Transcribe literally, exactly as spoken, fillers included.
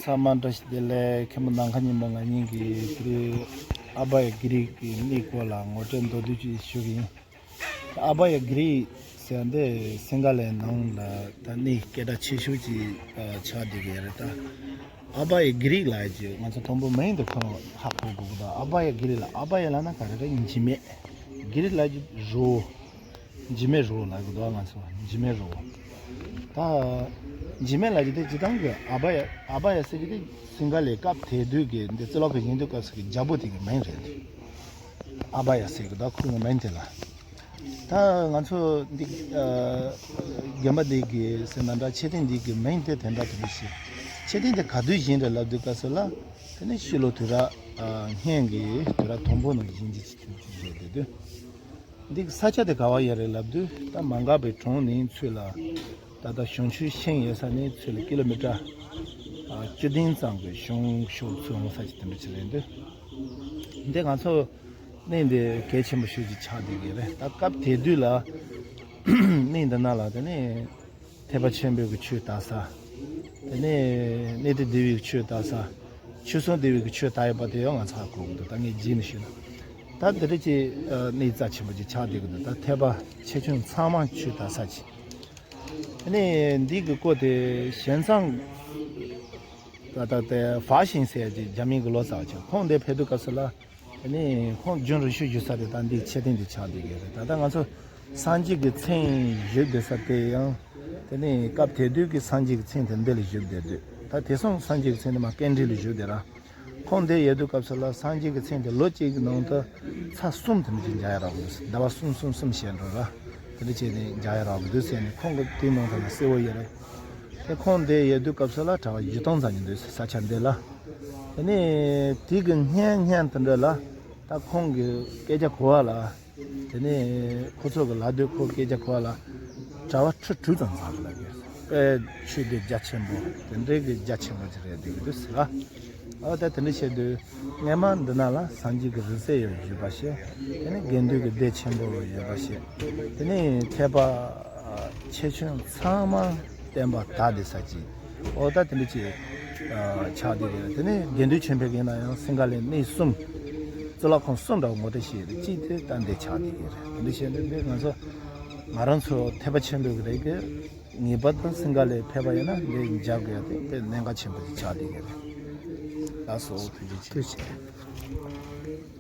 ཚང་མ་བཀྲ་ཤིས་བདེ་ལེགས། མཁན་པོ་ནམ་མཁའ་སྙིང་པོ་ང་གཉིས་ཀྱིས་དེ་རིང་ཨ་བྷ་ཡ་གྷི་རི་གི་གནས་སྐོར་ལ་ངོ་སྤྲོད་མདོར་བསྡུས་ཅིག་ཞུ་གི་ཡིན། ཨ་བྷ་ཡ་གྷི་རི་ཟེར་འདི་སིང་ག་ལའི་ནང་ལ་ད་གནས་སྐད་གྲགས་ཆེ་ཤོས་ཅིག་ཆགས་བསྡད་ཀྱི་རེད་ད། ཨ་བྷ་ཡ་གྷི་རི་ལབ་ཀྱི་ང་ཚོ་དང་པོ་མིང་དེ་ཁོ་རང་ཧ་གོ་དགོས་ཀྱི་འདུག་ཨ་བྷ་ཡ་གྷི་རི་ལབ། ཨ་བྷ་ཡ་ལབ་ན་ག་རེ་རེད། འཇིགས་མེད། གྷི་རི་ལབ་ཀྱི་རི་བོ། འཇིགས་མེད་རི་བོ་ལབ་ཀྱི་འདུག་ང་ཚོ་འཇིགས་མེད་རི་བོ། ད་འཇིགས་མེད་ལབ་ཀྱི་དེ་སྤྱིར་བཏང་གི་ཨ་བྷ་ཡ་ཨ་བྷ་ཡ་ཟེར་གྱི་དེ་སིང་ག་ལའི་སྐབས་དེ་དུས་ཀྱི་འདི་རྩི་ལོག་གི་ཡིན་དུས་སྐབས་སུ་གི་རྒྱལ་པོ་དེ་གི་མིང་རེད། ཨ་བྷ་ཡ་ཟེར་གྱི་འདུག་ཁོ་གི་མིང་དེ་ལ། ད་ང་ཚོ་འདི་ཨ་དགོན་པ་འདི་གི་ཟེར་ན་འདྲ། མཆོད་རྟེན་འདི་གི་མིང་དེ་དེ་འདྲ་དེ་འདྲ་ཞིག་མཆོད་རྟེན་དེ་ག་དུས་བཞེངས་རེད་ལབ་དུས་སྐབས་སུ་ལ། དེ་ནི་ཕྱི་ལོ་དུས་རབས་ཨ་སྔོན་གྱི་དུས་རབས་དང་པོ་ནང་བཞེངས་ཀྱི་ཆུ་ཆུ་བཞེངས་བསྡད་དུས། འདི་གི་ས་ཆ་དེ་ག་བ་ཡོད་རེད་ལབ་དུས། ད་མ་འགགས་པའི་གྲོང་ནས་ཚུར་ལ་ད་ལྟ་ཞང་ཆུ་ཤིང་ཡོད་ས་ནས་ཚུར་ལ་ཀི་ལོ་མི་ཊར་ཨ་བཅུ་བདུན་ཙམ་གྱི་གཞུང་ཕྱོགས་ཚུར་འོང་ས་ཅིག་དེ་འདྲ་ཅིག་རེད་འདུག་འདི་ང་ཚོ་གནས་འདི་གལ་ཆེན་པོ་ཤོས་ཅིག་ཆགས་བསྡད་ཀྱི་རེད། ད་སྐབས་དེ་དུས་ལ་གནས་འདི་ནང་ལ་དེ་ནས་ཐེག་པ་ཆེན་པོའི་གི་ཆོས་དར་ས། དེ་ནས་གནས་བརྟན་སྡེ་བའི་གི་ཆོས་དར་ས། ཆོས་སྲུང་སྡེ་བའི་གི་ཆོས་དར་ཡོད་པ་དེ་ཡང་ང་ཚོ་ཧ་གོ་གི་འདུག་ད་ངས་རྗེས་ནས་ཞུས་ན། ད་འདི་འདྲ་ཅིག་ཨ་གནས་རྩ་ཆེན་པོ་ཅིག་ཆགས་བསྡད་ཀྱི་འདུག་ད་ཐེག་པ་ཆེ་ཆུང་ཚང་མ་ཆོས་དར་ས་ཅིག་དེ་ནས་འདི་གི་སྐོར་དེ་ཞིང་ཚང་ད་ལྟ་དེ་ཧྥ་ཞིང་ཟེར་ཡ་ཅིག་རྒྱ་མིའི་གི་ལོ་ཙཱ་བ་ཅིག་ཁོང་འདིར་ཕེབས་དུས་སྐབས་སུ་ལ། དེ་ནས་ཁོང་རྒྱུན་རིང་ཤོས་བཞུགས་ས་དེ་ད་འདི་མཆོད་རྟེན་འདི་ཆགས་བསྡད་ཀྱི་རེད། ད་ལྟ་ང་ཚོ་སངས་རྒྱས་ཀྱི་མཚན་བཞུགས་བསྡད་ས་དེ་ཡང་། དེ་ནས་སྐབས་དེ་དུས་ཀྱི་སངས་རྒྱས་ཀྱི་མཚན་དེ་འདི་ལ་བཞུགས་བསྡད་དུས། ད་དེང་སང་སངས་རྒྱས་ཀྱི་མཚན་དེ་མར་ཀེན་ཌི་ལ་བཞུགས་བསྡད་ར། ཁོང་འདིར་ཡོད་དུས་སྐབས་སུ་ལ་སངས་རྒྱས་ཀྱི་མཚན་དེ་ལོ་གཅིག་གི་ནང་དུ་ཚར་གསུམ་དེ་འདྲ་ཅིག་མཇལ་ཡ་རག་གི་འདུག་ཟླ་བ་གསུམ་གསུམ་གསུམ་བྱས་འགྲོ་ར། དེ་འདྲ་བྱས་ནས་མཇལ་ཡ་རག་གི་འདུག་ཟེར་ནས་ཁོང་གི་དེའི་ནང་དུ་ལ་གསལ་བོ་ཡོད་རེད། དེ་ཁོང་འདིར་ཡོད་དུས་སྐབས་སུ་ལ་གྲྭ་པ་བཞི་སྟོང་ཙམ་ཡིན་འདུག་ས་ཆ་འདི་ལ། དེ་ནས་དེ་གི་སྔན་སྔན་དེ་འདྲ་ལ་ད་ཁོང་གི་སྐད་ཆ་གོ་བ་ལ། དེ་ནས་ཁོ་ཚོ་གི་ལབ་དུས་ཁོ་སྐད་ཆ་གོ་བ་ལ། གྲྭ་པ་ཁྲི་དྲུག་ཙམ་ཚང་གི་ལབ་ཀྱི་རེད། དཔེ་ཆོས་སྡེ་རྒྱ་ཆེན་པོ་དེ་འདྲའི་གི་རྒྱ་ཆེན་པོ་ཅིག་རེད་འདུག་གི་འདུག་ཟེར་ལ། ཨ་ད་དེ་འདྲ་བྱས་དུས་སྔན་མ་འདི་ན་ལ་སངས་རྒྱས་ཀྱི་རིང་བསྲེལ་ཡང་ཡོད་པ་ཞིག་དེ་ནས་དགེ་འདུན་གྱི་སྡེ་ཆེན་པོ་ཡོད་པ་ཞིག་དེ་ནས་ཐེག་པ་ཆེ་ཆུང་ཚང་མ་བསྟན་པ་དར་བསྡད་ས་ཅིག་འོ་ད་དེ་འདྲ་ཅིག་ཆགས་བསྡད་ཀྱི་རེད། དེ་ནས་དགེ་འདུན་ཆོས་འཕེལ་གྱི་ཡིན་ན་ཡང་སིང་ག་ལའི་གནས་གསུམ་གཙུག་ལག་ཁང་གསུམ་འདྲ་བོ་ངོ་སྤྲོད་བྱས་ཡོད་རེད། གཅིག་དེ་ད་འདི་ཆགས་བསྡད་ཀྱི་རེད། དེ་འདྲ་བྱས་ནས་འདི་ང་ཚོ་ང་རང་ཚོ་ཐེག་པ་ཆེན་པོའི་གི་རིགས་ཀྱི་ངེས་པར་དུ་སིང་ག་ལའི་ཕེབས་པ་ཡིན་ན་འདི་མཇལ་དགོས་ཡ་དེ་དཔེ་གནད་འགག་ཆེན་པོ་ཞིག་ཆགས་བསྡད་ཀྱི་རེད། ལགས་སོ། ཐུགས་རྗེ་ཆེ། ཐུགས་རྗེ་ཆེ།